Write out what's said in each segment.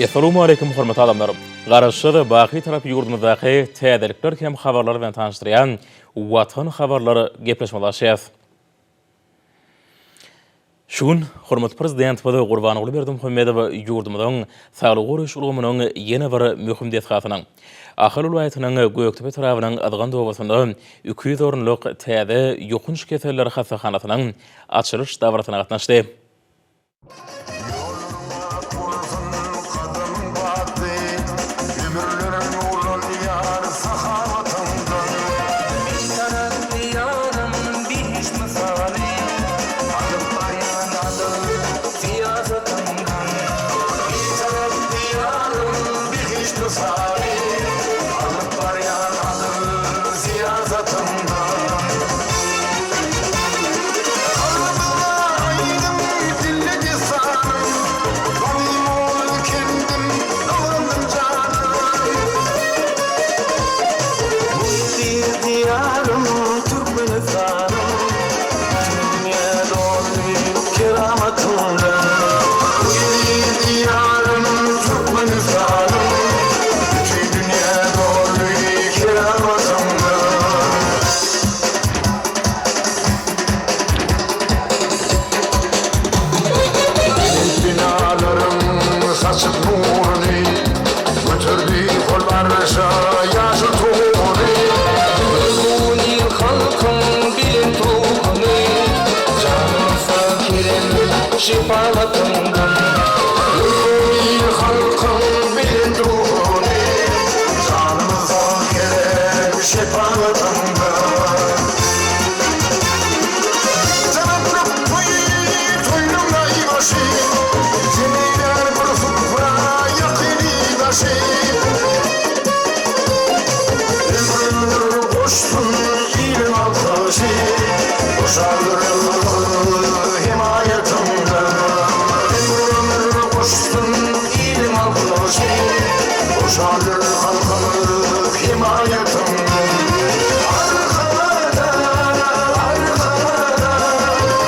Essalawmaleýkum hormatly adamlar! Garaşsyz, baky Bitarap ýurdumyzdaky täzelikler hem habarlar bilen tanyşdyrýan Watan habarlar gepleşigimizi açýas. Şu gün hormatly Prezidentimiz Gurbanguly Berdimuhamedow ýurdumyzyň saglygy goraýyş ulgamynyň ýene bir möhüm desgasynyň, Ahal welaýatynyň Gökdepe etrabynyň Yzgant obasynda 200 orunlyk täze ýokanç keseller hassahanasynyň açylyş dabarasyna gatnaşdy. Ýollaryň ak bolsun, gadamyň batly, Ömürler nurlanýar sahawatyňdan. Bitarap Diýarym behişt mysaly, Alyp barýan adyl syýasatyňdan. Bitarap Diýarym behişt mysaly, Alyp barýan adyl syýasatyňdan. Kalbymda aýdym, dilde dessanym, Gadym ol kendim, ylgandym janym. Mukaddes Diýarym, Türkmenistanym, Bütin dünýä doldy keramatyňdan. Eziz Diýarym, Türkmenistanym, Bütin dünýä doldy keramatyňdan. Belent binalaryň saçyp nuruny, Göterdi hol arşa ýaşyl tuguny. Görgüli halkyň belent ruhuny, Janymyza kerem şepagatyňdan. Görgüli halkyň belent ruhuny, Janymyza kerem şepagatyňdan. Bitaraplyk toýy, toýlaň naýbaşy, Jemlär bir supra ýakyny daşy. Ömür goşsun iliň alkyşy, Hoşal ýüregimiz hemaýatyňdan. Ömür goşsun iliň alkyşy, Hoşal halkymyz hemaýatyňdan. Arkadag, Arkadag,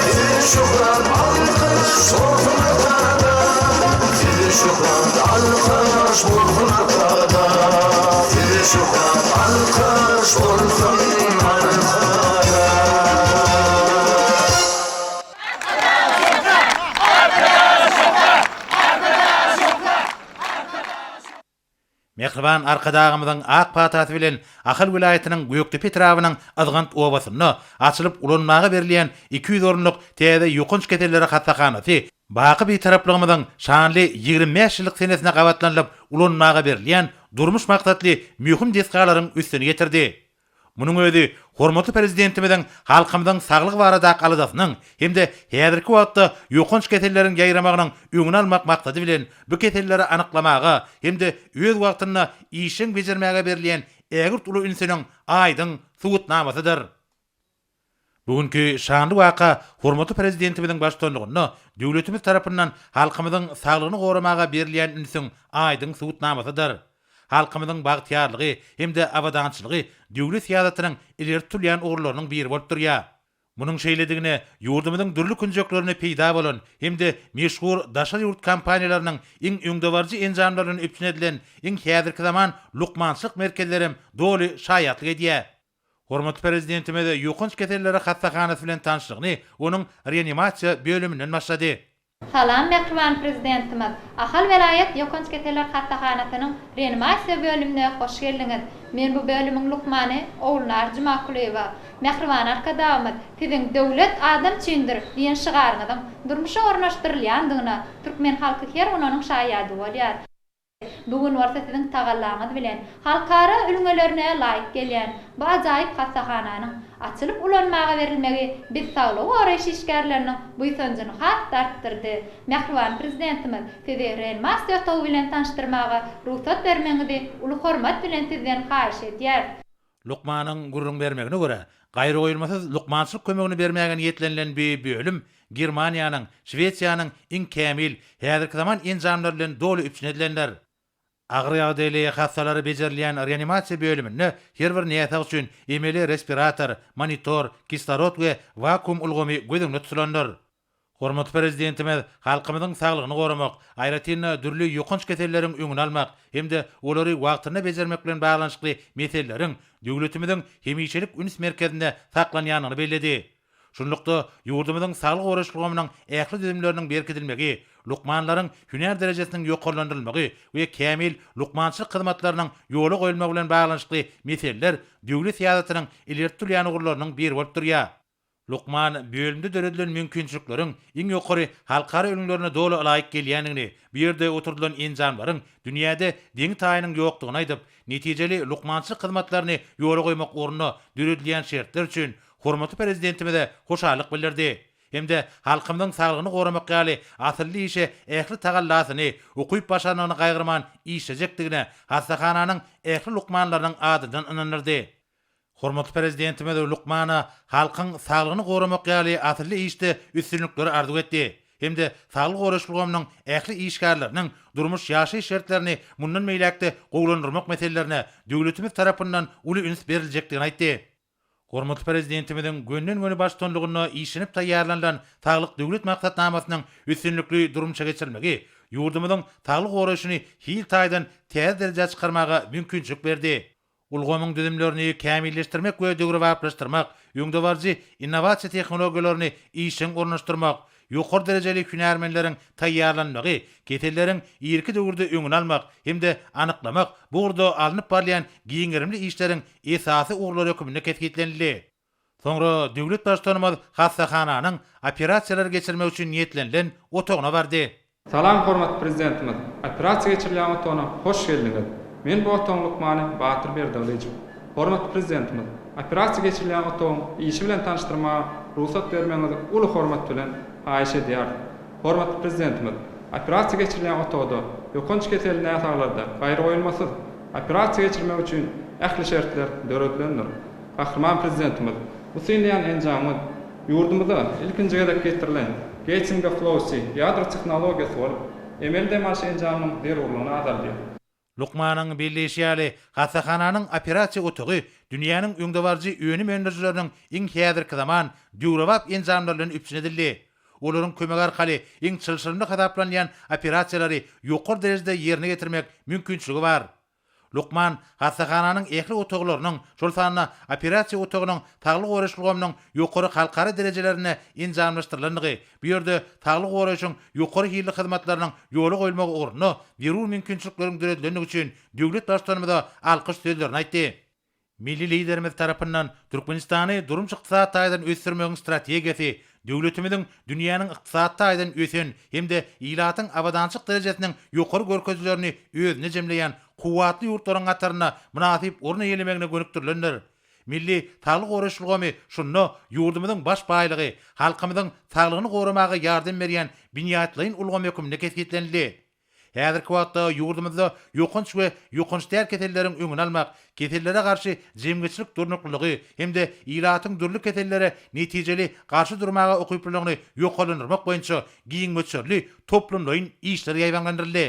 Size şöhrat, alkyş bolsun Arkadag. Size şöhrat, alkyş bolsun Arkadag. Size şöhrat, alkyş bolsun Arkadag. Mähriban Arkadagymyzyň ak patasy bilen Ahal welaýatynyň Gökdepe etrabynyň Yzgant obasynda açylyp ulanmaga berilýän 200 orunlyk täze ýokanç keselleri hassahanasy baky Bitaraplygymyzyň şanly 25 ýyllyk senesine gabatlanylyp ulanmaga berilýän durmuş maksatly möhüm desgalaryň üstüni ýetirdi. Munuň özi hormatly Prezidentimiziň halkymyzyň saglygy baradaky aladasynyň hem-de häzirki wagtda ýokanç keselleriň ýaýramagynyň öňüni almak maksady bilen bu keselleri anyklamaga hem-de öz wagtynda işjeň bejermäge berilýän ägirt uly ünsüniň aýdyň subutnamasydyr. Bu günki şanly waka hormatly Prezidentimiziň baştutanlygynda döwletimiz tarapyndan halkymyzyň saglygyny goramaga berilýän ünsüň aýdyň subutnamasydyr. Halkymyzyň bagtyýarlygy hem-de abadançylygy döwlet syýasatynyň ileri tutulýan ugurlarynyň biri bolup durýar. Munuň şeýledigine ýurdumyzyň dürli künjeklerinde peýda bolan hem-de meşhur daşary ýurt kompaniýalarynyň iň öňdebaryjy enjamlar bilen üpjün edilen iň häzirki zaman lukmançylyk merkezlerem doly şaýatlyk edýär. Hormatly Prezidentimiz ýokanç keselleri hassahanasy bilen tanyşlygyny onuň reanimasiýa bölüminden başlady. Salam mähriban Prezidentimiz! Ahal welaýat ýokanç keseller hassahanasynyň reanimasiýa bölümine hoş geldiňiz! Men bu bölümiň lukmany Ogulnar Jumakulyýewa. Mähriban Arkadagymyz, Siziň Döwlet adam üçindir! diýen şygaryňyzyň durmuşa ornaşdyrylýandygyna türkmen halky her gün onuň şaýady bolýar. Bu gün bolsa siziň tagallaňyz bilen halkara ülňelerine laýyk gelýän bu ajaýyp hassahananyň açylyp ulanmaga berilmegi biz saglygy goraýyş işgärleriniň buýsanjyny has-da artdyrdy. Mähriban Prezidentimiz, sizi reanimasiýa otagy bilen tanyşdyrmaga rugsat bermegiňizi uly hormat bilen sizden haýyş edýäris. Lukmanyň gürrüň bermegine görä, gaýragoýulmasyz lukmançylyk kömegini bermäge niýetlenilen bu bölüm Germaniýanyň, Şwesiýanyň iň kämil, häzirki zaman enjamlary bilen doly üpjün edilendir. Agyr ýagdaýly hassalary bejerilýän reanimasiýa bölüminde her bir näsag üçin emeli respirator, monitor, kislorod we wakuum ulgamy göz öňünde tutulandyr. Hormatly Prezidentimiz halkymyzyň saglygyny goramak, aýratyn-da, dürli ýokanç keselleriň öňüni almak hem-de olary wagtynda bejermek bilen baglanyşykly meseleleriň döwletimiziň hemişelik üns merkezinde saklanýandygyny belledi. Şunlukda, ýurdumyzyň saglygy goraýyş ulgamynyň ähli düzümleriniň berkidilmegi, lukmanlaryň hünär derejesiniň ýokarlandyrylmagy we kämil lukmançylyk hyzmatlarynyň ýola goýulmagy bilen baglanyşykly meseleler döwlet syýasatynyň ileri tutulýan ugurlarynyň biri bolup durýar. Lukman bölümde döredilen mümkinçilikleriň iň ýokary halkara ülňülerine doly ylaýyk gelýändigini, bu ýerde oturdylan enjamlaryň dünýäde deňi-taýynyň ýokdugyny aýdyp, netijeli lukmançylyk hyzmatlaryny ýola goýmak ugrunda döredilýän şertler üçin hormatly Prezidentimize hoşallyk bildirdi hem-de halkymyzyň saglygyny goramak ýaly asylly işe ähli tagallasyny, ukyp-başarnygyny gaýgyrman işlejekdigine hassahananyň ähli lukmanlarynyň adyndan ynandyrdy. Hormatly Prezidentimiz lukmana halkyň saglygyny goramak ýaly asylly işde üstünlikleri arzuw etdi hem-de saglygy goraýyş ulgamynyň ähli işgärleriniň durmuş-ýaşaýyş şertlerini mundan beýläk-de gowulandyrmak meselelerine döwletimiz tarapyndan uly üns beriljekdigini aýtdy. Hormatly Prezidentimiziň gönden-göni baştutanlygynda işlenip taýýarlanylan Saglyk Döwlet maksatnamasynyň üstünlikli durmuşa geçirilmegi ýurdumyzyň saglygy goraýşyny hil taýdan täze derejä çykarmaga mümkinçilik berdi. Ulgamyň düzümlerini kämilleşdirmek we döwrebaplaşdyrmak, öňdebaryjy innowasiýa tehnologiýalaryny işjeň ornaşdyrmak, ýokary derejeli hünärmenleriň taýýarlanmagy, keselleriň irki döwürde öňüni almak hem-de anyklamak bu ugurda alnyp barylýan giň gerimli işleriň esasy ugurlary hökmünde kesgitlenildi. Soňra döwlet Baştutanymyz hassahananyň operasiýalary geçirmek üçin niýetlenilen otagyna bardy. Salam hormatly Prezidentimiz! Operasiýa geçirilýän otagyna hoş geldiňiz! Men bu otagyň lukmany Batyr Berdigylyjow. Hormatly Prezidentimiz, operasiýa geçirilýän otagyň işi bilen tanyşdyrmaga rugsat bermegiňizi uly hormat bilen haýyş edýäris. Hormatly Prezidentimiz, operasiýa geçirilýän otagda ýokanç keselli näsaglarda gaýragoýulmasyz operasiýa geçirmek üçin ähli şertler döredilendir. Gahryman Prezidentimiz bu synlaýan enjamyňyz ýurdumyza ilkinji gezek getirilen Getinge Flow-C ýadro tehnologiýasy bolup, emeli dem alyş enjamynyň zerurlygyny azaldýar. Lukmanyň belleýşi ýaly, hassahananyň operasiýa otagy dünýäniň öňdebaryjy önüm öndürijileriniň iň häzirki zaman, döwrebap enjamlary bilen üpjün edildi. Olaryň kömegi arkaly iň çylşyrymly hasaplanylýan operasiýalary ýokary derejede ýerine ýetirmek mümkinçiligi bar. Lukman hassahananyň ähli otaglarynyň, şol sanda operasiýa otagynyň saglygy goraýyş ulgamynyň ýokary halkara derejelerinde enjamlaşdyrylandygy, bu ýerde saglygy goraýşyň ýokary hilli hyzmatlarynyň ýola goýulmagy ugrunda zerur mümkinçilikleriň döredilendigi üçin döwlet Baştutanymyza alkyş sözlerini aýtdy. Milli Liderimiz tarapyndan Türkmenistany durmuş-ykdysady taýdan ösdürmegiň strategiýasy döwletimiziň dünýäniň ykdysady taýdan ösen hem-de ilatyň abadançylyk derejesiniň ýokary görkezijilerini özünde jemleýän kuwwatly ýurtlaryň hatarynda mynasyp orun eýelemegine gönükdirilendir. Milli saglygy goraýyş ulgamy şunda ýurdumyzyň baş baýlygy, halkymyzyň saglygyny goramaga ýardam berýän binýatlaýyn ulgam hökmünde kesgitlenildi. Häzirki wagtda ýurdumyzda ýokanç we ýokanç däl keselleriň öňüni almak, kesellere garşy jemgyýetçilik durnuklylygy hem-de ilatyň dürli kesellere netijeli garşy durmaga ukyplylygyny ýokarlandyrmak boýunça giň möçberli toplumlaýyn işler ýaýbaňlandyryldy.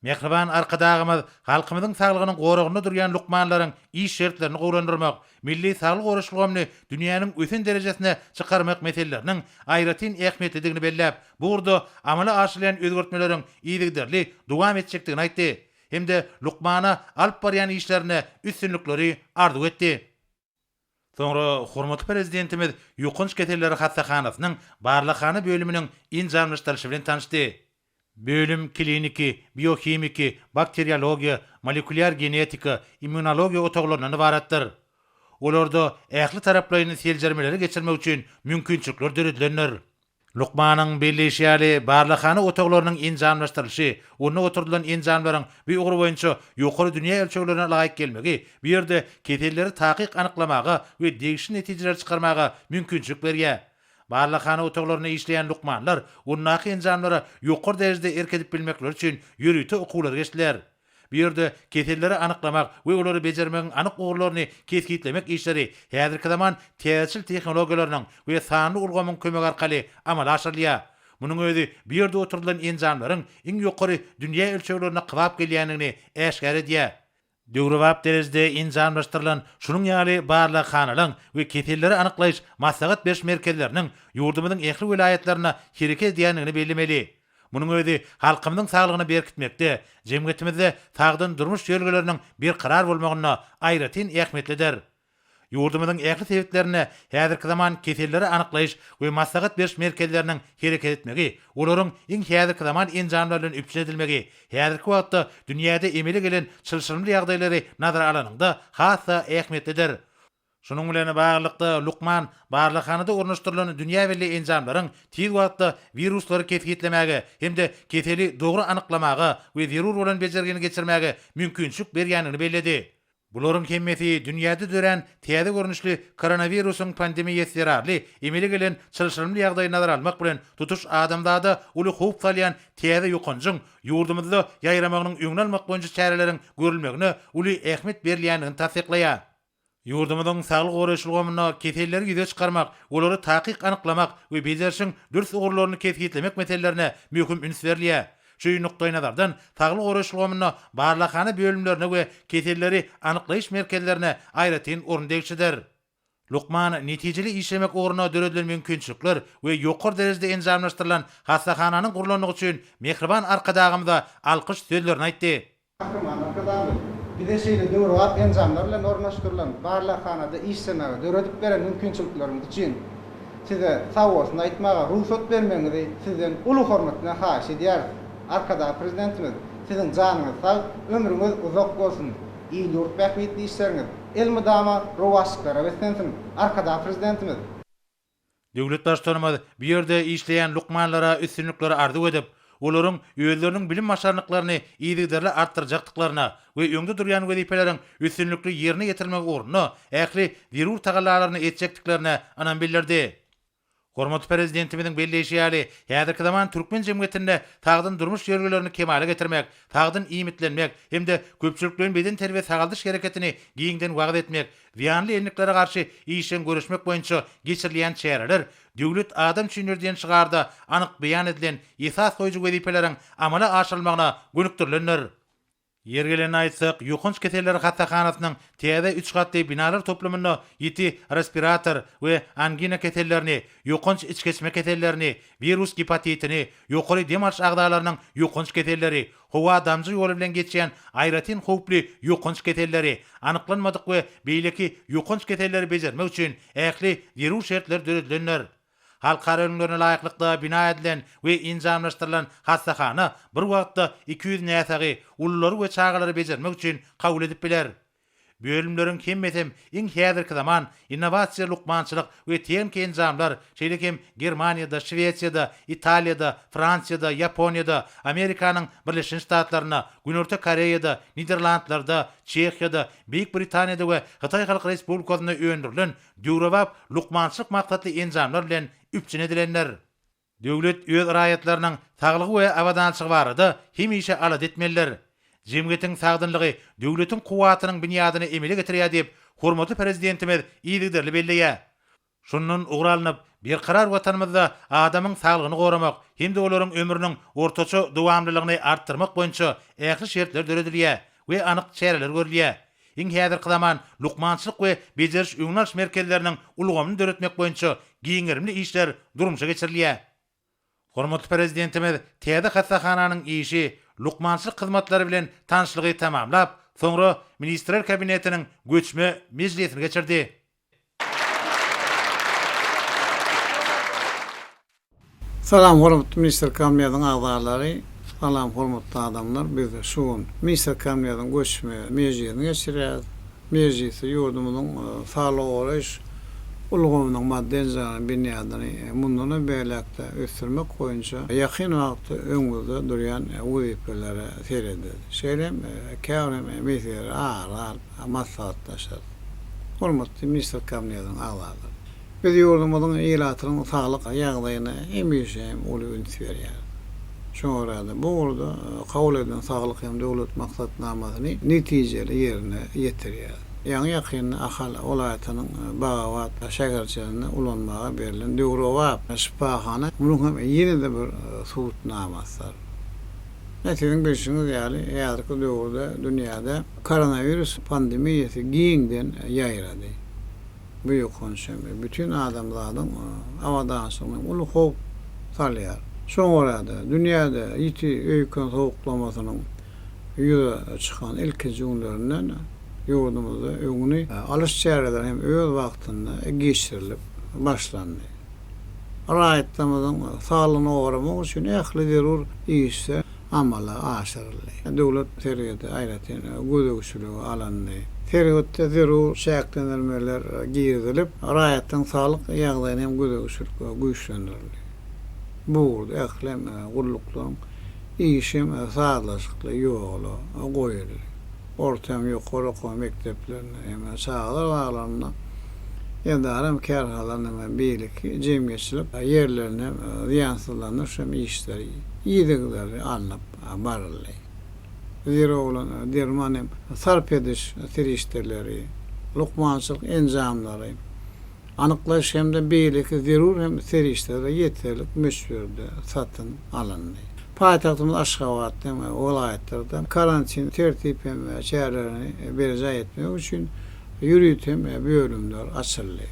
Mähriban Arkadagymyz halkymyzyň saglygynyň goragynda durýan lukmanlaryň iş şertlerini gowulandyrmak, milli saglygy goraýyş ulgamyny dünýäniň ösen derejesine çykarmak meseleleriniň aýratyn ähmiýetlidigini belläp, bu ugurda amala aşyrylýan özgertmeleriň yzygiderli dowam etjekdigini aýtdy hem-de lukmana alyp barýan işlerinde üstünlikleri arzuw etdi. Soňra hormatly Prezidentimiz ýokanç keselleri hassahanasynyň barlaghana bölüminiň enjamlaşdyrylyşy bilen tanyşdy. Bölüm kliniki, biohimiki, bakteriologiýa, molekulýar genetika, immunologiýa otaglaryndan ybaratdyr. Olarda ähli taraplaýyn seljermeleri geçirmek üçin mümkinçilikler döredilendir. Lukmanyň belleýşi ýaly, barlaghana otaglarynyň enjamlaşdyrylyşy, onda oturdylan enjamlaryň bu ugur boýunça ýokary dünýä ölçeglerine laýyk gelmegi bu ýerde keselleri takyk anyklamaga we degişli netijeleri çykarmaga mümkinçilik berýär. Barlaghana otaglarynda işleýän lukmanlar ondaky enjamlara ýokary derejede erk edip bilmekleri üçin ýörite okuwlary geçdiler. Bu ýerde keselleri anyklamak we olary bejermegiň anyk ugurlaryny kesgitlemek işleri häzirki zaman täzeçil tehnologiýalarynyň we sanly ulgamyň kömegi arkaly amala aşyrylýar. Munuň özi bu ýerde oturdylan enjamlaryň iň ýokary dünýä ölçeglerine kybap gelýändigini äşgär edýär. Döwrebap derejede enjamlaşdyrylan şunuň ýaly barlaghanalaryň we keselleri anyklaýyş maslahat beriş merkezleriniň ýurdumyzyň ähli welaýatlarynda hereket edýändigini bellemeli. Munuň özi halkymyzyň saglygyny berkitmekde, jemgyýetimizde sagdyn durmuş ýörelgeleriniň berkarar bolmagynda aýratyn ähmiýetlidir. Ýurdumyzyň ähli sebitlerinde häzirki zaman keselleri anyklaýyş we maslahat beriş merkezleriniň hereket etmegi, olaryň iň häzirki zaman enjamlar bilen üpjün edilmegi, häzirki wagtda dünýäde emele gelen çylşyrymly ýagdaýlary nazara alanyňda has-da ähmiýetlidir. Şunuň bilen baglylykda, lukman barlaghanada ornaşdyrylan dünýä belli enjamlaryň tiz wagtda wiruslary kesgitlemäge hem-de keseli dogry anyklamaga we zerur bolan bejergini geçirmäge mümkinçilik berýändigini belledi. Bularyň hemmesi dünýäde dörän täze görnüşli koronawirusyň pandemiýasy zerarly emele gelen çylşyrymly ýagdaýy nazara almak bilen, tutuş adamzada uly howp salýan täze ýokanjyň ýurdumyzda ýaýramagynyň öňüni almak boýunça çäreleriň görülmegine uly ähmiýet berilýändigini tassyklaýar. Ýurdumyzyň saglygy goraýyş ulgamynda keselleri ýüze çykarmak, olary takyk anyklamak we bejerişiň dürs ugurlaryny kesgitlemek meselelerine möhüm üns berilýär. Şu nukdaýnazardan, saglygy goraýyş ulgamynda barlaghana bölümlerine we keselleri anyklaýyş merkezlerine aýratyn orun degişlidir. Lukman netijeli işlemek ugrunda döredilen mümkinçilikler we ýokary derejede enjamlaşdyrylan hassahananyň gurlandygy üçin mähriban Arkadagymyza alkyş sözlerini aýtdy. Gahryman Arkadagymyz bize şeýle döwrebap enjamlar bilen ornaşdyrylan barlaghanada işlemäge döredip beren mümkinçilikleriňiz üçin Size sagbolsun aýtmaga rugsat bermegiňizi Sizden uly hormat bilen haýyş edýäris. Arkadag Prezidentimiz, Siziň janyňyz sag, ömrüňiz uzak bolsun! Il-ýurt bähbitli işleriňiz elmydama rowaçlyklara beslensin! Arkadag Prezidentimiz! Döwlet Baştutanymyz bu ýerde işleýän lukmanlara üstünlikleri arzuw edip, olaryň özleriniň bilim başarnyklaryny yzygiderli artdyrjakdyklaryna we öňde durýan wezipeleriň üstünlikli ýerine ýetirilmegi ugrunda ähli zerur tagallalaryny etjekdiklerine ynam bildirdi. Hormatly Prezidentimiziň belleýşi ýaly, häzirki zaman türkmen jemgyýetinde sagdyn durmuş ýörelgelerini kemala getirmek, sagdyn iýmitlenmek hem-de köpçülikleýin bedenterbiýe-sagaldyş hereketini giňden wagyz etmek, zyýanly endiklere garşy işjeň göreşmek boýunça geçirilýän çäreler Döwlet adam üçindir diýen şygarda anyk beýan edilen esas goýujy wezipeleriň amala aşyrylmagyna gönükdirilendir. Ýeri gelende aýtsak, ýokanç keseller hassahanasynyň täze üç gatly binalar toplumynda ýiti respirator we angina kesellerini, ýokanç içgeçme kesellerini, wirus gepatitini, ýokary dem alyş agzalarynyň ýokanç keselleri, howa-damja ýoly bilen geçýän aýratyn howply ýokanç keselleri, anyklanmadyk we beýleki ýokanç keselleri bejermek üçin ähli zerur şertler döredilendir. Halkara ülňülerine laýyklykda bina edilen we enjamlaşdyrylan hassahana bir wagtda 200 näsagy, ululary we çagalary bejermek üçin kabul edip biler. Bölümleriň hemmesem iň häzirki zaman innowasiýa lukmançylyk we tehniki enjamlar, şeýle hem Germaniýada, Şwesiýada, Italiýada, Fransiýada, Ýaponiýada, Amerikanyň Birleşen Ştatlarynda, Günorta Koreýada, Niderlandlarda, Çehiýada, Beýik Britaniýada we Hytaý Halk Respublikasynda öndürilen döwrebap lukmançylyk maksatly enjamlar bilen üpjün edilendir. Döwlet öz raýatlarynyň saglygy we abadançylygy barada hemişe alada etmelidir. Jemgyýetiň sagdynlygy döwletiň kuwwatynyň binýadyny emele getirýär diýip, hormatly Prezidentimiz yzygiderli belleýär. Şundan ugur alnyp, berkarar Watanymyzda adamyň saglygyny goramak hem-de olaryň ömrüniň ortaça dowamlylygyny artdyrmak boýunça ähli şertler döredilýär we anyk çäreler görülýär. Iň häzirki zaman lukmançylyk we bejeriş-öňüni alyş merkezleriniň ulgamyny döretmek boýunça giň gerimli işler durmuşa geçirilýär. Hormatly Prezidentimiz täze hassahananyň işi, lukmançylyk hyzmatlary bilen tanyşlygy tamamlap, soňra Ministrler Kabinetiniň göçme mejlisini geçirdi. Salam hormatly Ministr Kabinetiniň agzalary, salam hormatly adamlar biz şu gün Ministr Kabinetiniň göçme mejlisini geçirýäris. Mejlisde ýurdumyzyň saglygy goraýyş ulgamynyň maddy-enjamlaýyn binýadyny mundanam beýläk-de ösdürmek boýunça ýakyn wagtda öňümizde durýan wezipelere serediler. Şeýle hem käbir meseleleri ara alyp maslahatlaşarys. Hormatly Ministr Kabinetiniň agzalary! Biz ýurdumyzyň ilatynyň saglyk ýagdaýyna hemişe hem uly üns berýäris. Şoňa görä-de, bu ugurda kabul edilen Saglyk hem döwlet maksatnamasyny netijeli ýerine ýetirýäris. Ýaňy-ýakynda Ahal welaýatynyň Bagabat şäherçesinde ulanmaga berlen döwrebap şypahana munuň hem ýene-de bir subutnamasydyr. Ine, siziň bilşiňiz ýaly, häzirki döwürde dünýäde koronawirus pandemiýasy giňden ýaýrady. Bu ýokanç hem bütin adamzadyň abadançylygyna uly howp salýar. Şoňa görä-de, dünýäde ýiti öýken sowuklamasynyň ýüze çykan ilkinji günlerinden ýurdumyzda öňüni alyş çäreleri hem öz wagtynda geçirilip başlandy. Raýatlarymyzyň saglygyny goramak üçin ähli zerur işler amala aşyryldy. Döwlet serhedi aýratyn gözegçilige alyndy. Serhetde zerur çäklendirmeler girizilip, raýatlaryň saglyk ýagdaýyna hem gözegçilik güýçlendirildi. Bu ugurda ähli gulluklaryň işi hem sazlaşykly ýola goýuldy. Orta hem ýokary okuw mekdeplerinde hem çagalar baglarynda, edara hem kärhanalarynda hem beýleki jemgyýetçilik ýerlerinde hem zyýansyzlandyryş hem işleri yzygiderli alnyp baryldy. Zerur bolan derman hem sarp ediş serişdeleri, lukmançylyk enjamlary, anyklaýyş hem-de beýleki zerur hem serişdeler ýeterlik möçberde satyn alyndy. Paýtagtymyz Aşgabatda hem welaýatlarda karantin tertip hem çärelerini berjaý etmek üçin ýörite hem bölümler açyldy.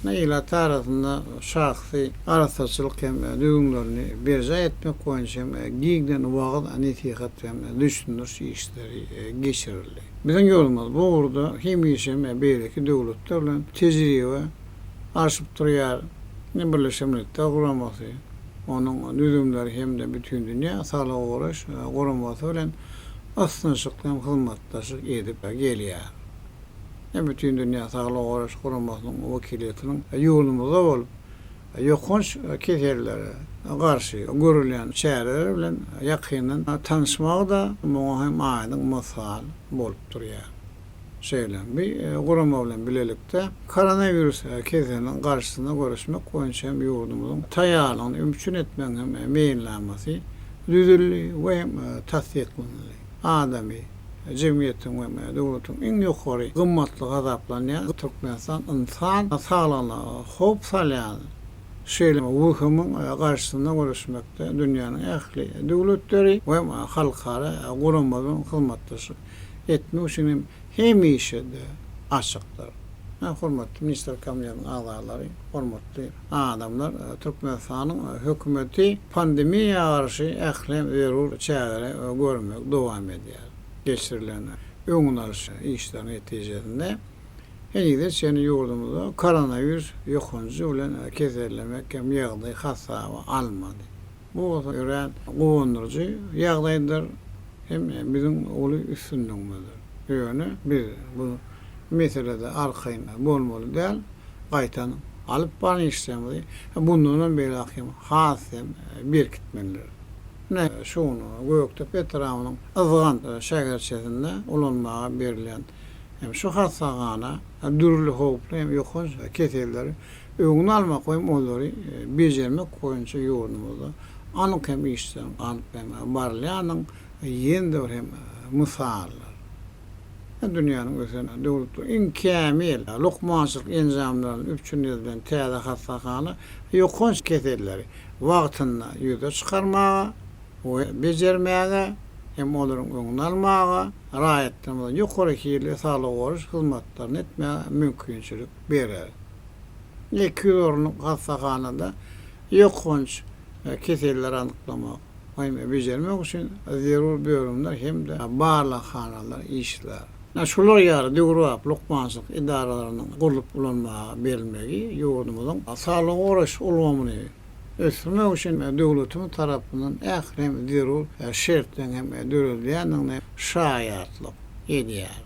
Ilat arasynda şahsy arassaçylyk hem düzgünlerini berjaý etmek boýunça hem giňden wagyz-nesihat hem düşündiriş işleri geçirildi. Biziň ýurdumyz bu ugurda hemişe hem beýleki döwletler bilen tejribe alşyp durýar. Birleşen Milletler Guramasy, onuň düzümleri hem-de Bütindünýä Saglygy Goraýyş Guramasy bilen ysnyşykly hem hyzmatdaşlyk edip gelýär. Bütindünýä Saglygy Goraýyş Guramasynyň wekiliýetiniň ýurdumyzda bolup, ýokanç kesellere garşy görülýän çäreler bilen ýakyndan tanyşmagy-da muňa hem aýdyň mysal bolup durýar. Şeýle hem bu gurama bilen bilelikde koronawirus keseliniň garşysyna göreşmek boýunça hem ýurdumyzyň taýýarlygyny üpjün etmegiň hem meýilnamasy düzüldi we hem tassyklanyldy. Adamy jemgyýetiň we döwletiň iň ýokary gymmatlygy hasaplanýan Türkmenistan ynsan saglygyna howp salýan şeýle wehimiň garşysyna göreşmekde dünýäniň ähli döwletleri we halkara guramalar bilen hyzmatdaşlyk etmek üçin hem hemişe-de açykdyr. Hormatly Ministrler Kabinetiniň agzalary, hormatly adamlar, Türkmenistanyň Hökümeti pandemiýa garşy ähli zerur çäreleri görmegi dowam edýär. Geçirilen öňüni alyş işleri netijesinde henize çenli ýurdumyzda koronawirus ýokanjy bilen kesellemek hem ýagdaý hasaba alynmady. Bu bolsa örän guwandyryjy ýagdaýdyr hem biziň uly üstünligimizdir. Ýöne biz bu meselede arkaýyn bolmaly däl, gaýtam alyp baran işlerimizi mundanam beýläk hem has hem berkitmelidiris. Ine, şu gün Gökdepe etrabynyň Yzgant şäherçesinde ulanmaga berilýän hem şu hassahana dürli howply hem ýokanç keselleri öňüni almak we olary bejermek boýunça ýurdumyzda anyk hem işleriň alnyp hem barylýanyň ýene-de bir hem mysalydyr. Dünýäniň ösen döwletleri iň kämil lukmançylyk enjamlaryny üpjün edilen täze hassahana ýokanç keselleri wagtynda ýüze çykarmaga we bejermäge hem olaryň öňüni almaga, raýatlarymyza ýokary hilli saglygy goraýyş hyzmatlaryny etmäge mümkinçilik berer. 200 orunlyk hassahanada ýokanç keselleri anyklamak we bejermek üçin zerur bölümler hem-de barlaghanalar işlär. Şular ýaly döwrebap lukmançylyk edaralarynyň gurlup ulanmaga berilmegi ýurdumyzyň saglygy goraýyş ulgamyny ösdürmek üçin döwletimiz tarapyndan ähli hem zerur şertleriň hem döredilýändigine şaýatlyk edýär.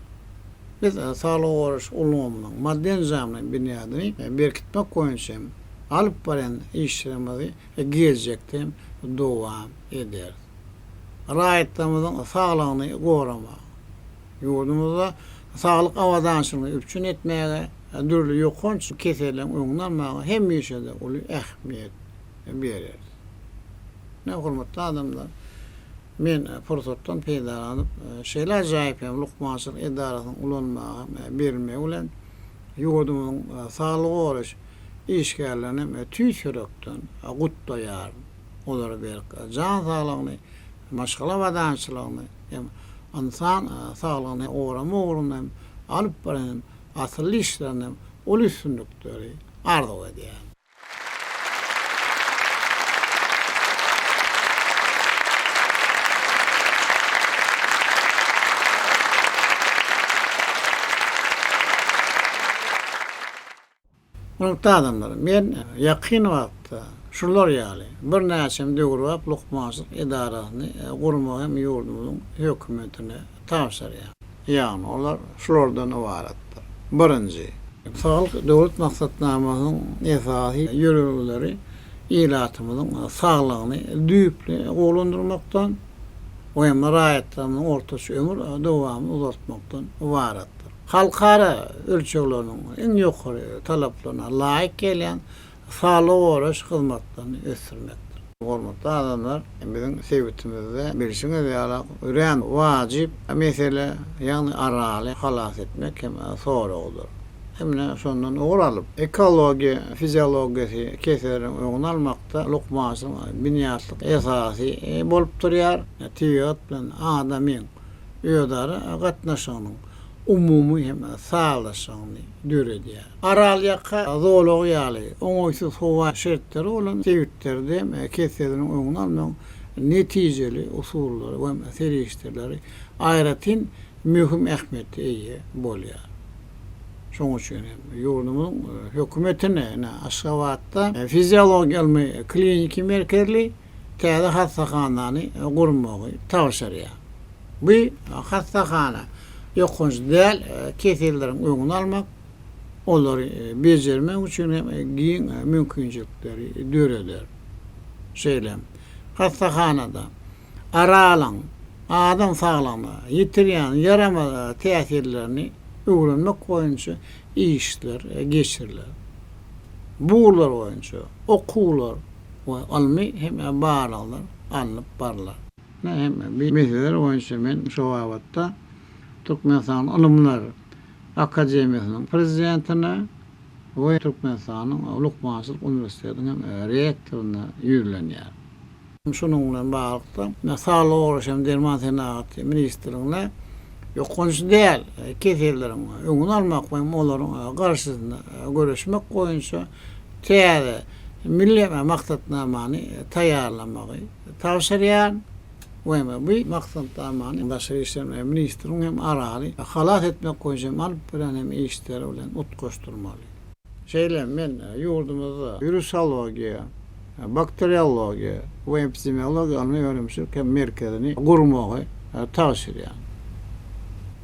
Biz saglygy goraýyş ulgamynyň maddy-enjamlaýyn binýadyny berkitmek boýunça hem alyp barýan işlerimizi geljekde hem dowam ederis. Raýatlarymyzyň saglygyny goramaga, ýurdumyzda saglyk abadançylygyny üpjün etmäge, dürli ýokanç keselleriň öňüni almaga hemişe-de uly ähmiýet bereris. Ine, hormatly adamlar, men pursatdan peýdalanyp, şeýle ajaýyp hem lukmançylyk edarasynyň ulanmaga berilmegi bilen ýurdumyzyň saglygy goraýyş işgärlerini hem tüýs ýürekden gutlaýaryn. Olara berk jan saglygyny, maşgala abadançylygyny hem ynsan saglygyny goramak ugrunda hem alyp baran hem asylly işlerinde hem uly üstünlikleri arzuw edýärin. Hormatly adamlar, men ýakyn wagtda şular ýaly birnäçe döwrebap lukmançylyk edarasyny gurmagy hem ýurdumyzyň hökümetine tabşyrýan. Ýagny olar şulardan ybaratdyr. Birinji. Saglyk Döwlet maksatnamasynyň esasy ýörelgeleri ilatymyzyň saglygyny düýpli gowulandyrmakdan we hem raýatlarymyzyň ortaça ömür dowamyny uzaltmakdan ybaratdyr. Halkara ölçegleriniň iň ýokary talaplaryna laýyk gelýän saglygy goraýyş hyzmatlaryny ösdürmekdir. Hormatly adamlar, biziň sebitimizde bilşiňiz ýaly örän wajyp mesele, ýagny Araly halas etmek hem soragydyr. Hem-de şondan ugur alyp, ekologiýa fiziologiýasy keselleriň öňüni almakda lukmançylygyň binýatlyk esasy bolup durýar. Tebigat bilen adamyň özara gatnaşygynyň umumy hem sazlaşygyny döredýär. Aralýaka zolagy ýaly oňaýsyz howa şertleri bolan sebitlerde hem keselleriň öňüni almagyň netijeli usullary we serişdeleri aýratyn möhüm ähmiýete eýe bolýar. Şonuň üçin hem ýurdumyzyň Hökümetine ine, Aşgabatda fiziologiýa ylmy kliniki merkezli täze hassahanany gurmagy tabşyrýar. Bu hassahana ýokanç däl keselleriň öňüni almak, olary bejermek üçin hem giň mümkinçilikleri döreder. Şeýle hem hassahanada Aralyň adam saglygyna ýetirýän ýaramaz täsirlerini öwrenmek boýunça işler geçiriler. Bu ugurlar boýunça okuwlar we ylmy hem barlaglar alnyp barlar. Hem bu meseleler boýunça men şu babatda Türkmenistanyň Ylymlar akademiýasynyň prezidentine we Türkmenistanyň Lukmançylyk uniwersitetiniň hem rektoryna ýüzlenýärin. Şunuň bilen baglylykda, Saglygy goraýyş hem derman senagaty ministrligine ýokanç däl keselleriň öňüni almak we olaryň garşysyna göreşmek boýunça täze milli maksatnamany taýýarlamagy tabşyrýar we bu maksatnamany Daşary işler ministriniň hem Araly halas etmek boýunça hem alyp barýan hem işleri bilen utgaşdyrmaly. Şeýle hem men ýurdumyzda wirusologiýa, bakteriologiýa we epidemiologiýa ylmy-önümçilik hem merkezini gurmagy tabşyrýan.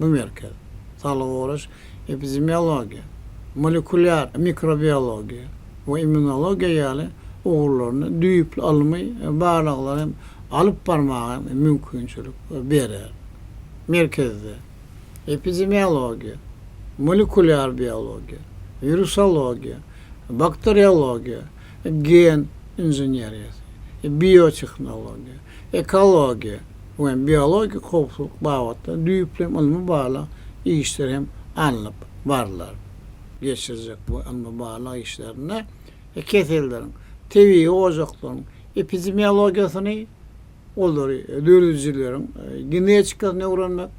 Bu merkez saglygy goraýyş, epidemiologiýa, molekulýar mikrobiologiýa we immunologiýa ýaly ugurlarynda düýpli ylmy barlaglary hem alyp barmaga mümkinçilik berer. Merkezde epidemiologiýa, molekulýar biologiýa, wirusologiýa, bakteriologiýa, gen inženeriýasy, biotehnologiýa, ekologiýa we biologik howpsuzlyk babatda düýpli ylmy-barlag işleri hem alnyp barlar. Geçiriljek bu ylmy-barlag işlerinde keselleriň tebigy ojaklaryň epidemiologiýasyny, olary döredijileriň genetikasyny öwrenmek,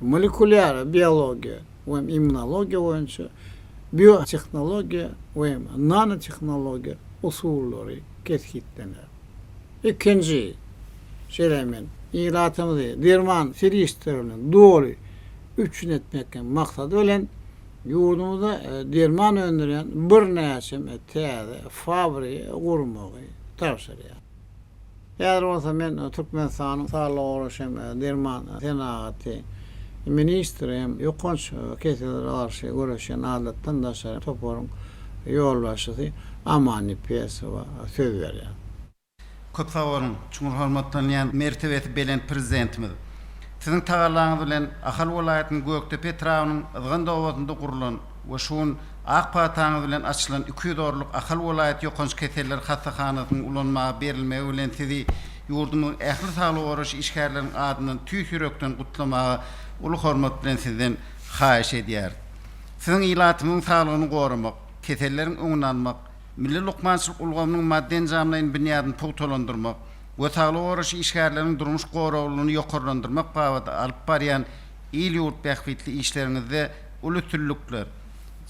molekulýar biologiýa we immunologiýa boýunça biotehnologiýa we nanotehnologiýa usullary kesgitlener. Ikinji, şeýle hem ilatymyzy derman serişdeleri bilen doly üpjün etmek maksady bilen ýurdumyzda derman öndürýän birnäçe täze fabrigi gurmagy tabşyrýar. Häzir bolsa men Türkmenistanyň Saglygy goraýyş hem derman senagaty ministri hem ýokanç kesellere garşy göreşýän adatdan daşary toparyň ýolbaşçysy Aman Nepesowa söz berýän. Köp sag boluň, çuňňur hormatlanýan mertebesi belent Prezidentimiz! Siziň tagallaňyz bilen Ahal welaýatynyň Gökdepe etrabynyň Yzgant obasynda gurlan we şu gün ak pataňyz bilen açylan 200 orunlyk Ahal welaýat ýokanç keseller hassahanasynyň ulanmaga berilmegi bilen sizi ýurdumyzyň ähli saglygy goraýyş işgärleriniň adyndan tüýs ýürekden gutlamaga uly hormat bilen sizden haýyş edýäris. Siziň ilatymyzyň saglygyny goramak, keselleriň öňüni almak, milli lukmançylyk ulgamynyň maddy-enjamlaýyn binýadyny pugtalandyrmak, we saglygy goraýyş işgärleriniň durmuş goraglylygyny ýokarlandyrmak babatda alyp barýan il-ýurt bähbitli işleriňizde uly üstünlikler,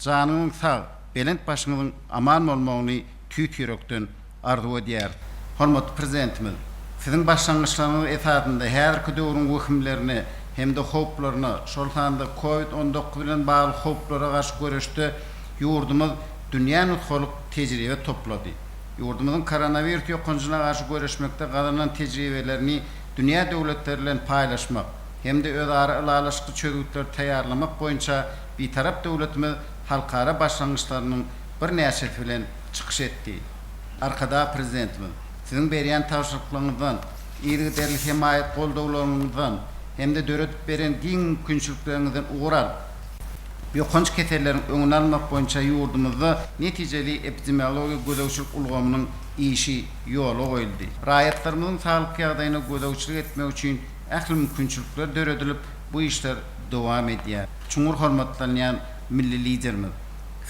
janyňyň sag, belent başyňyzyň aman bolmagyny tüýs ýürekden arzuw edýäris. Hormatly Prezidentimiz, Siziň başlangyçlaryňyz esasynda häzirki döwrüň wehimlerine hem-de howplaryna, şol sanda Covid 19 bilen bagly howplara garşy göreşde ýurdumyz dünýä nusgalyk tejribe toplady. Ýurdumyzyň koronawirus ýokanjyna garşy göreşmekde gazanan tejribelerini dünýä döwletleri bilen paýlaşmak hem-de özara ylalaşykly çözgütleri taýýarlamak boýunça Bitarap döwletimiz halkara başlangyçlarynyň birnäçesi bilen çykyş etdi. Arkadag Prezidentimiz, Siziň berýän tabşyryklaryňyzdan, yzygiderli hemaýat-goldawlaryňyzdan hem-de döredip beren giň mümkinçilikleriňizden ugur alyp, ýokanç keselleriň öňüni almak boýunça ýurdumyzda netijeli epidemiologiýa gözegçilik ulgamynyň işi ýola goýuldy. Raýatlarymyzyň saglyk ýagdaýyna gözegçilik etmek üçin ähli mümkinçilikler döredilip, bu işler dowam edýär. Çuňňur hormatlanýan milli Liderimiz,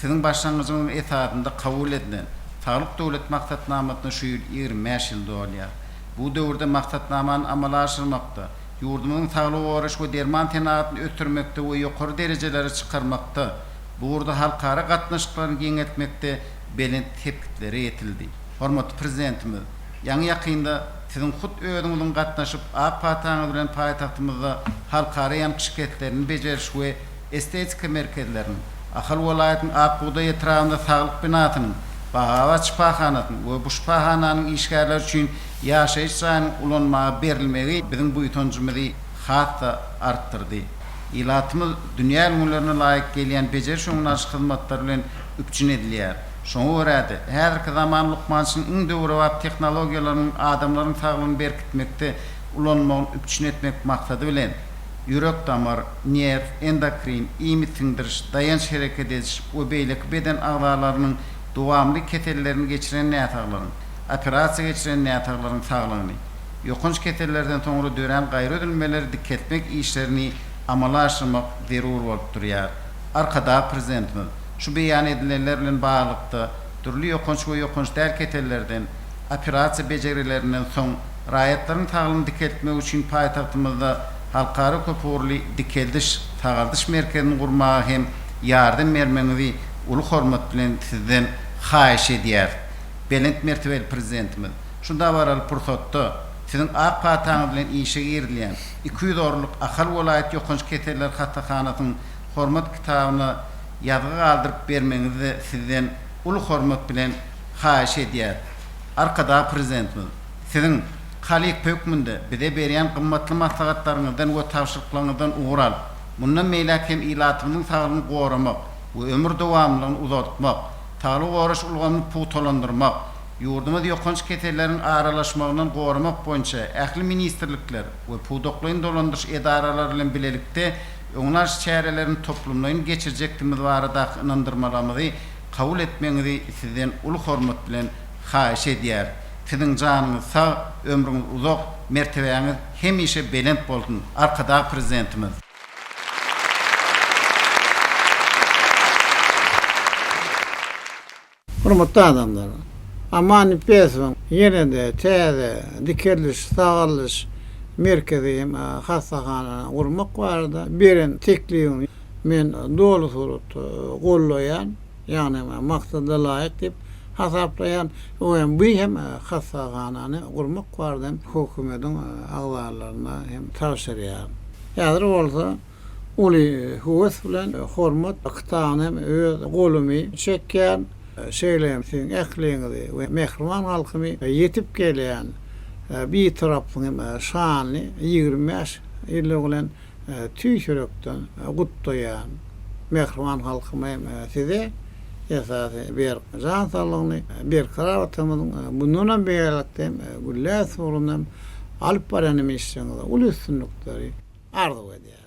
Siziň başlangyjyňyzyň esasynda kabul edilen Saglyk Döwlet maksatnamasyna şu ýyl 25 ýyl dolýar. Bu döwürde maksatnamany amala aşyrmakda, ýurdumyzyň saglygy goraýyş we derman senagatyny ösdürmekde we ýokary derejelere çykarmakda, bu ugurda halkara gatnaşyklaryny giňeltmekde belent sepgitlere ýetildi. Hormatly Prezidentimiz, ýaňy-ýakynda Siziň hut özüňiziň gatnaşyp, ak pataňyz bilen paýtagtymyzda Halkara ýanyk şikeslerini bejeriş we estetika merkezleriniň, Ahal welaýatynyň Ak bugdaý etrabynda saglyk binasynyň, Bagabat şypahanasynyň we bu şypahananyň işgärleri üçin ýaşaýyş jaýynyň ulanmaga berilmegi biziň buýsanjymyzy has-da artdyrdy. Ilatymyz dünýä ülňülerine laýyk gelýän bejeriş-öňüni alyş hyzmatlary bilen üpjün edilýär. Şoňa görä-de, häzirki zaman lukmançylygyň iň döwrebap tehnologiýalarynyň adamlaryň saglygyny berkitmekde ulanylmagyny üpjün etmek maksady bilen, ýürek-damar, nerw, endokrin, iýmit siňdiriş, daýanç-hereket ediş we beýleki beden agzalarynyň dowamly kesellerini geçiren näsaglaryň, operasiýa geçiren näsaglaryň saglygyny, ýokanç kesellerden soňra dörän gaýraüzülmeleri dikeltmek işlerini amala aşyrmak zerur bolup durýar. Arkadag Prezidentimiz şu beýan edilenler bilen baglylykda dürli ýokanç we ýokanç däl kesellerden, operasiýa bejergilerinden soň raýatlaryň saglygyny dikeltmek üçin paýtagtymyzda Halkara köpugurly dikeldiş, sagaldyş merkezini gurmaga hem ýardam bermegiňizi uly hormat bilen Sizden haýyş edýäris. Belent mertebeli Prezidentimiz, şu dabaraly pursatda Siziň ak pataňyz bilen işe girizilýän 200 orunlyk Ahal welaýat ýokanç keseller hassahanasynyň Hormat kitabyna ýazgy galdyryp bermegiňizi-de Sizden uly hormat bilen haýyş edýäris. Arkadag Prezidentimiz, Siziň halypa hökmünde bize berýän gymmatly maslahatlaryňyzdan we tabşyryklaryňyzdan ugur alyp, mundan beýläk hem ilatymyzyň saglygyny goramak we ömür dowamlylygyny uzaltmak, saglygy goraýyş ulgamyny pugtalandyrmak, ýurdumyzy ýokanç keselleriň aralaşmagyndan goramak boýunça ähli ministrlikler we pudaklaýyn dolandyryş edaralary bilen bilelikde öňüni alyş çärelerini toplumlaýyn geçirjekdigimiz baradaky ynandyrmalarymyzy kabul etmegiňizi Sizden uly hormat bilen haýyş edýäris. Siziň janyňyz sag, ömrüňiz uzak, mertebäňiz hemişe belent bolsun, Arkadag Prezidentimiz! Hormatly adamlar! Aman Nepesowyň ýene-de täze dikeldiş, sagaldyş merkezi hem hassahanany gurmak barada beren teklibini men doly suratda gollaýan, ýagny maksada laýyk diýip hasaplaýan we bu hem hassahanany gurmak barada hem hökümetiň agzalaryna hem tabşyrýaryn. Häzir bolsa uly höwes bilen hormat kitabyny hem öz golumy çekýän, şeýle hem siziň ähliňizi we mähriban halkymy ýetip gelýän Bitaraplygyň hem şanly 25 ýyllygy bilen tüýs ýürekden gutlaýan. Mähriban halkyma hem size esasy berk jan saglygyny, berkarar Watanymyzyň mundanam beýläkde hem gülläp ugrunda hem alyp barýan hem işleriňizde uly üstünlikleri arzuw edýärin.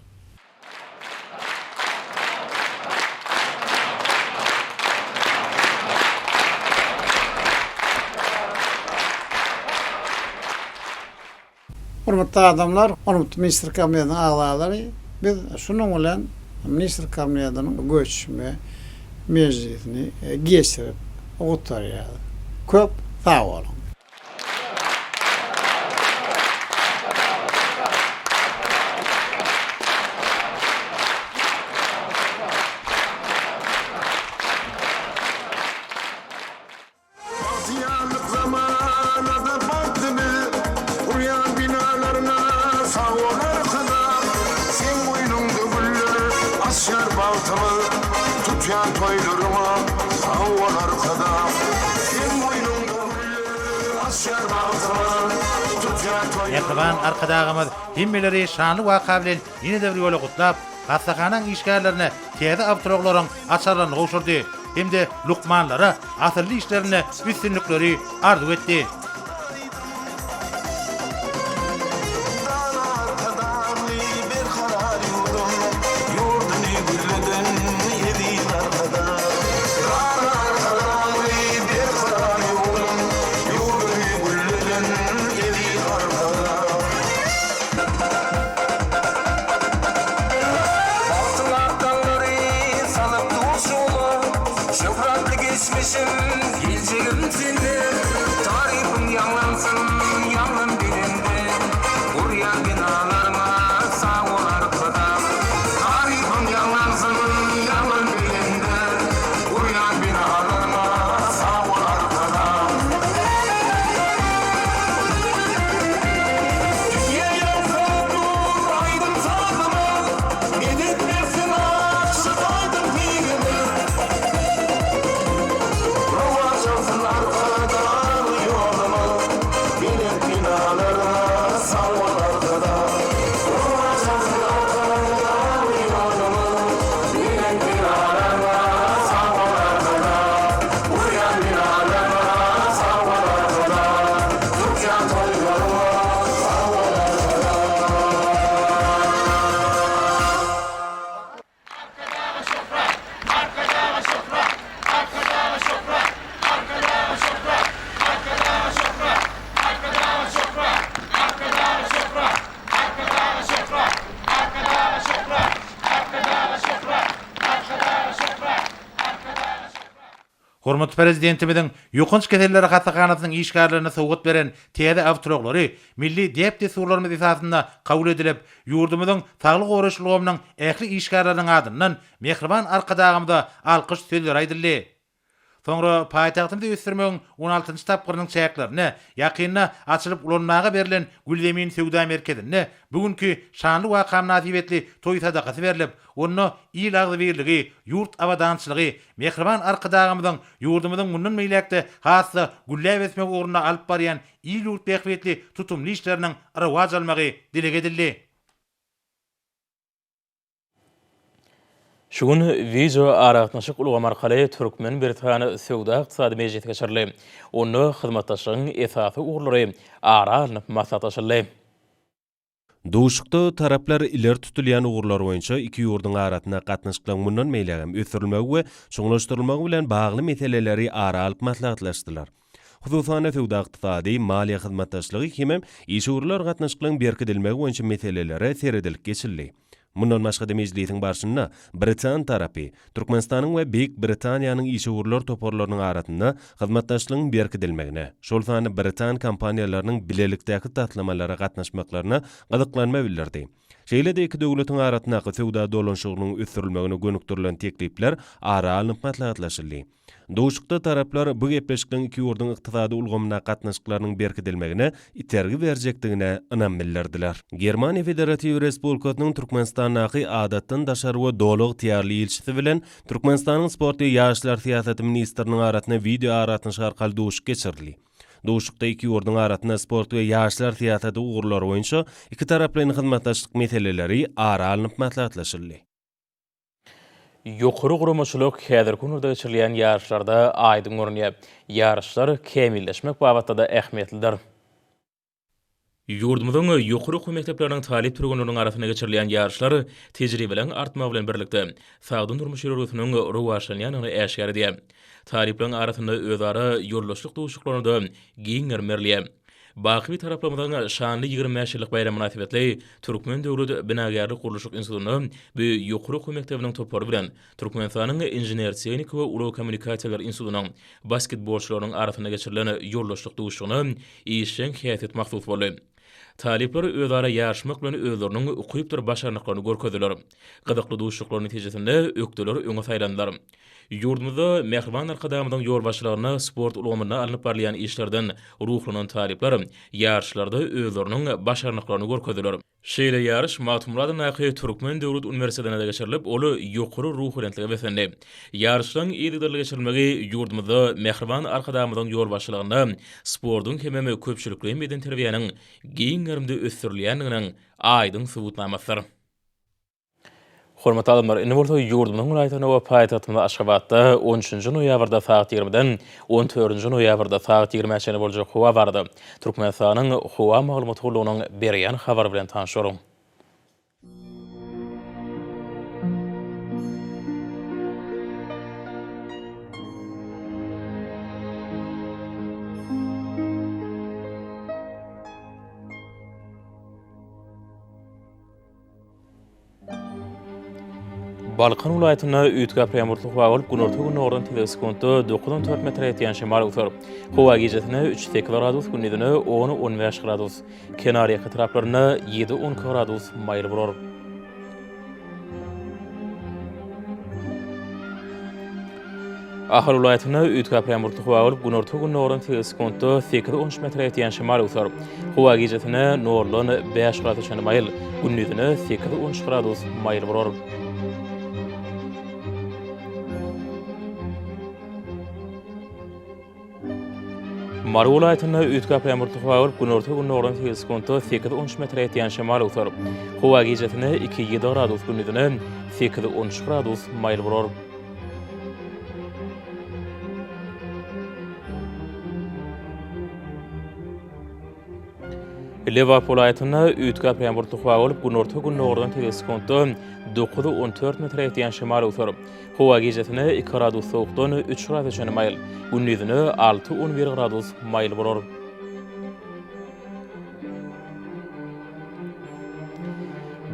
Hormatly adamlar, hormatly Ministrler Kabinetiniň agzalary, biz şunuň bilen Ministrler Kabinetiniň göçme mejlisini geçirip gutarýarys. Köp sag boluň! Tutýan toýlaryňa sag bol Arkadag. Seň goýnuňda güller açýar bagtyma. Tutýan toýlaryňa. Mähriban Arkadagymyz hemmeleri şanly waka bilen ýene-de bir ýola gutlap, hassahanaň işgärlerine täze awtoulaglaryň açarlaryny gowşurdy hem-de lukmanlara asylly işlerinde üstünlikleri arzuw etdi. Dana Arkadagly berkarar ýurdum, Ýurduny gülleden eziz Arkadag. Dana Arkadagly berkarar ýurdum, Ýurduny gülleden eziz Arkadag. Bagtyň ak daňlary salyp dur şugla, Şöhratly geçmişim, geljegim sende. Tarypyň ýaňlansyn, ýaňlan belende, Gurýan binalarňa sag bol Arkadag. Tarypyň ýaňlansyn, ýaňlan belende, Gurýan binalarňa sag bol Arkadag. Dünýä ýaň salyp dur aýdym-sazymyz, Medet bersin aşyk aýdyň pirimiz. Rowaç alsyn Arkadagly ýolumyz, Belent binalarňa sag bol Arkadag. Rowaç alsyn Arkadagly ýolumyz, Belent binalarňa sag bol Arkadag. Gurýan binalarňa sag bol Arkadag. Tutýan toýlaryňa sag bol Arkadag. Arkadaga şöhrat! Arkadaga şöhrat! Arkadaga şöhrat! Arkadaga şöhrat! Arkadaga şöhrat! Arkadaga şöhrat! Arkadaga şöhrat! Arkadaga şöhrat! Arkadaga şöhrat! Arkadaga şöhrat! Arkadaga şöhrat! Arkadaga şöhrat! Hormatly Prezidentimiziň Ýokanç keselleri hassahanasynyň işgärlerine sowgat beren täze awtoulaglary milli däp-dessurlarymyz esasynda kabul edilip, ýurdumyzyň saglygy goraýyş ulgamynyň ähli işgärleriniň adyndan mähriban Arkadagymyza alkyş sözleri aýdyldy. Soňra paýtagtymyzy ösdürmegiň on altynjy tapgyrynyň çäklerinde ýakynda açylyp ulanmaga berlen Gülzemin söwda merkezinde bu günki şanly waka mynasybetli toý sadakasy berlip, onda il agzybirligi, ýurt abadançylygy, Mähriban Arkadagymyzyň ýurdumyzyň mundan beýläk-de has-da gülläp ösmegi ugrunda alyp barýan il-ýurt bähbitli tutumly işleriniň rowaç almagy dileg edildi. Şu gün wideo aragatnaşyk ulgamy arkaly türkmen-britan söwda-ykdysady mejlisi geçirildi. Onda hyzmatdaşlygyň esasy ugurlary ara alnyp maslahatlaşyldy. Duşuşykda taraplar ileri tutulýan ugurlar boýunça iki ýurduň arasynda gatnaşyklaryň mundan beýlägem ösdürilmegi we çuňlaşdyrylmagy bilen bagly meseleleri ara alyp maslahatlaşdylar. Hususan-da, söwda-ykdysady, maliýe hyzmatdaşlygy hemem işewürler gatnaşyklaryň berkidilmegi boýunça meselelere seredilip geçildi. Mundan başga-da mejlisiň barşynda britan tarapy Türkmenistanyň we Beýik Britaniýanyň işewürler toparlarynyň arasynda hyzmatdaşlygyň berkidilmegine, şol sanda britan kompaniýalarynyň bilelikdäki taslamalara gatnaşmaklaryna gyzyklanma bildirdi. Şeýle-de iki döwletiň arasyndaky söwda dolanyşygynyň ösdürilmegine gönükdirilen teklipler ara alnyp maslahatlaşyldy. Duşuşykda taraplar bu gepleşikleň iki ýurduň ykdysady ulgamyndaky gatnaşyklarynyň berkidilmegine itergi berjekdigine ynam bildirdiler. Germaniýa Federatiw Respublikasynyň Türkmenistandaky Adatdan daşary we Doly ygtyýarly ilçisi bilen Türkmenistanyň Sport we ýaşlar syýasaty ministriniň arasynda wideoaragatnaşyk arkaly duşuşyk geçirildi. Duşuşykda iki ýurduň arasynda sport we ýaşlar syýasaty ugurlary boýunça ikitaraplaýyn hyzmatdaşlyk meseleleri ara alnyp maslahatlaşyldy. Ýokary guramaçylyk häzirki günlerde geçirilýän ýaryşlarda aýdyň görünýär. Ýaryşlar kämilleşmek babatda-da ähmiýetlidir. Ýurdumyzyň ýokary okuw mekdepleriniň talyp türgenleriniň arasynda geçirilýän ýaryşlar tejribeleriň artmagy bilen birlikde, sagdyn durmuş ýörelgesiniň rowaçlanýandygyny äşgär edýär. Talyplaryň arasynda özara ýoldaşlyk duşuşyklaryna-da giň gerim berilýär. Baky Bitaraplygymyzyň şanly 25 ýyllyk baýramy mynasybetli Türkmen döwlet binagärlik-gurluşyk institutynda bu ýokary okuw mekdebiniň topary bilen Türkmenistanyň Inžener-tehniki we ulag kommunikasiýalar institutynyň basketbolçylarynyň arasynda geçirilen ýoldaşlyk duşuşygyna işjeň häsiýet mahsus boldy. Talyplar özara ýaryşmak bilen özleriniň ukypdyr başarnyklaryny görkezdiler. Gyzykly duşuşyklar netijesinde ökdeler öňe saýlandylar. Ýurdumyzda mähriban Arkadagymyzyň ýolbaşçylygynda sport ulgamynda alnyp barylýan işlerden ruhlanan talyplar ýaryşlarda özleriniň başarnyklaryny görkezdiler. Şeýle ýaryş Magtymguly adyndaky Türkmen döwlet uniwersitetinde geçirilip, ol ýokary ruhubelentlige beslendi. Ýaryşlaryň yzygiderli geçirilmegi ýurdumyzda mähriban Arkadagymyzyň ýolbaşçylygynda sportuň hemem köpçülikleýin bedenterbiýäniň giň gerimde ösdürilýändiginiň aýdyň subutnamasydyr. Hormatly adamlar, indi bolsa ýurdumyzyň welaýatlarynda we paýtagtymyz Aşgabatda on üçünji noýabrda sagat ýigrimiden on dördünji noýabrda sagat ýigrimä çenli boljak howa barada Türkmenistanyň Howa maglumat gullugynyň berýän habary bilen tanyş boluň. Balkan welaýatynda üýtgäp ýagmurly howa bolup, günorta-gündogardan tizligi sekuntda dokuz-on dört metre ýetýän şemal öwser. Howa gijesine üç-sekiz gradus, gündizine on-on bäş gradus, kenarýaka etraplarynda ýedi-on iki gradus maýyl bolar. Ahal welaýatynda üýtgäp ýagmurly howa bolup, günorta-gündogardan tizligi sekuntda sekiz-on üç metre ýetýän şemal öwser. Howa gijesine noldan bäş gradusa çenli maýyl, gündizine sekiz-on üç gradus maýyl bolar. Mary welaýatynda üýtgäp ýagmurly howa bolup, günorta-gündogardan tizligi sekuntda sekiz-on üç metre ýetýän şemal öwser. Howa gijesine iki-ýedi gradus, gündizine sekiz-on üç gradus maýyl bolar. Lebap welaýatynda üýtgäp ýagmurly howa bolup, günorta-gündogardan tizligi sekuntda dokuz-on dört metre ýetýän şemal öwser. Howa gijesine iki gradus sowukdan üç gradusa çenli maýyl, gündizine alty-on bir gradus maýyl bolar.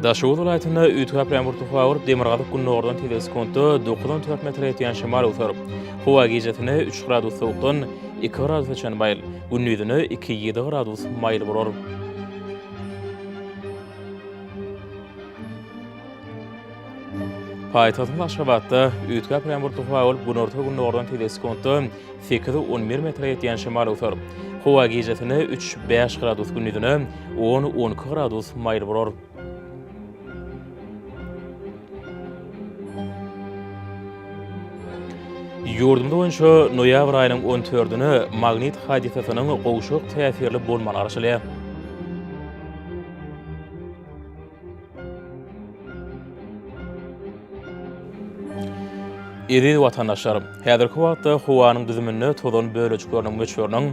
Daşoguz welaýatynda üýtgäp ýagmurly howa bolup, demirgazyk-gündogardan tizligi sekuntda dokuz-on dört metre ýetýän şemal öwser. Howa gijesine üç gradus sowukdan iki gradusa çenli maýyl, gündizine iki-ýedi gradus maýyl bolar. Paýtagtymyz Aşgabatda üýtgäp ýagmurly howa bolup, günorta-gündogardan tizligi sekuntda sekiz-on bir metre ýetýän şemal öwser. Howa gijesine üç-bäş gradus, gündizine on-on iki gradus maýyl bolar. Ýurdumyz boýunça noýabr aýynyň on dördüne magnit hadysasynyň gowşak täsirli bolmagyna garaşylýar. Eziz watandaşlar! Häzirki wagtda howanyň düzüminde tozan bölejikleriniň möçberiniň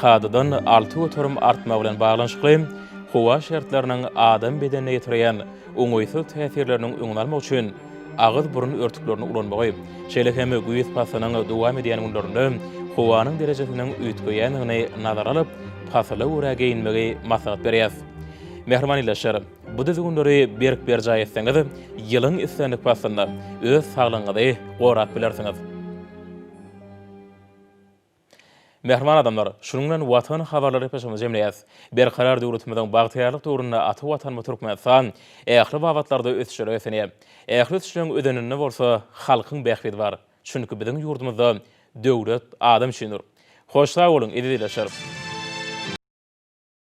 kadadan 6% artmagy bilen baglanyşykly howa şertleriniň adam bedenine ýetirýän oňaýsyz täsirleriniň öňüni almak üçin agyz-burun örtüklerini ulanmagy, şeýle hem güýz paslynyň dowam edýän günlerinde howanyň derejesiniň üýtgeýändigini nazara alyp, pasyla görä geýinmegi maslahat berýäris. Mähriban ildeşler! Bu düzgünleri berk berjaý etseňiz, ýylyň islendik paslynda öz saglygyňyzy gorap bilersiňiz. Mähriban adamlar, şunuň bilen Watan habarlary gepleşigimizi jemleýäris. Berkarar döwletimiziň bagtyýarlyk döwründe ata Watanymyz Türkmenistan ähli babatlarda ösüşlere beslenýär. Ähli ösüşleriň özeninde bolsa halkyň bähbidi bar. Çünki biziň ýurdumyzda döwlet adam üçindir. Hoş sag boluň, eziz ildeşler!